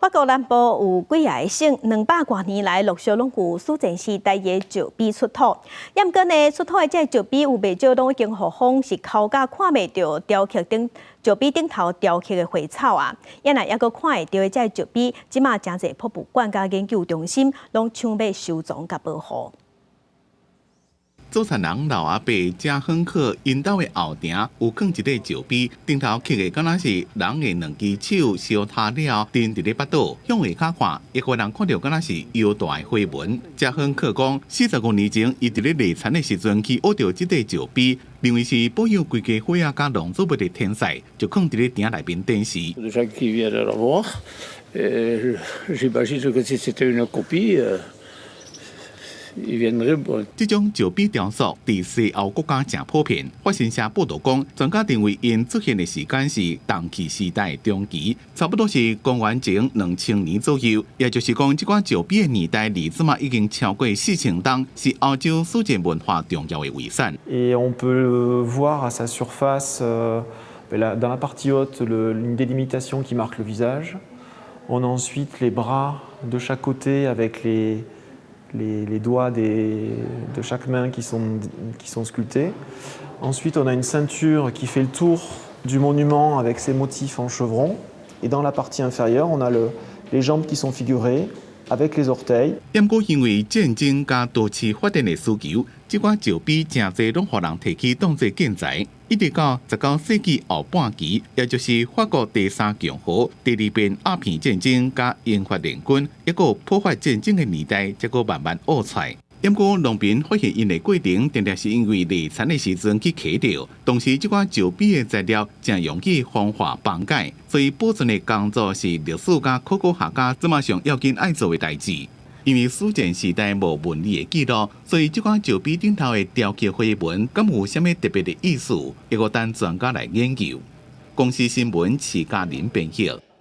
法國南部有幾个省，200外年來陸續攏有史前時代的石碑出土。毋過呢，出土的這個石碑有袂少攏已經予風蝕摳甲看袂著雕刻頂石碑頂頭雕刻的花草啊。猶若猶閣看會著的這個石碑，這馬誠濟博物館佮研究中心攏搶欲收藏佮保護。祖田人老阿伯賈亨克𪜶兜的後埕有囥一塊石碑，頂頭刻的敢若是人的兩支手相拍了，釘佇咧腹肚。向下跤看，會予人看著敢若是腰帶的花紋。賈亨克講，45年前，伊佇咧犁田的時陣去挖著這塊石碑，認為是保佑規家伙仔佮農作物的天使，就囥佇咧埕內面展示。 J'imagine que si c'était une copie. 這種石碑雕塑佇西歐國家誠普遍。法新社報導講，專家認為𪜶出現的時間是銅器時代中期，差不多是公元前2000年左右。也就是講，這款石碑的年代離這馬已經超過4000冬，是歐洲史前文化重要的遺產。 Et on peut voir à sa surface, dans la partie haute, une délimitation qui marque le visage. On a ensuite les bras de chaque côté avec les doigts de chaque main qui sont sculptés. Ensuite, on a une ceinture qui fait le tour du monument avec ses motifs en chevron. Et dans la partie inférieure, on a les jambes qui sont figurées avec les orteils. 不過因為戰爭佮都市發展的需求，這款石碑誠濟攏予人提去當作建材。一直到19世紀後半期，也就是法國第三共和、第二遍鴉片戰爭佮英法聯軍一個破壞戰爭的年代，才閣慢慢挖出來。不過農民發現𪜶的過程，定定是因為犁田的時陣去磕著。同時，這款石碑的材料誠容易風化崩解，所以保存的工作是歷史佮考古學家這馬上要緊愛做的代誌。因為史前時代無文字的記錄，所以這款石碑頂頭的雕刻花紋，敢有啥物特別的意思？猶閣等專家來研究。公視新聞徐嘉玲編譯。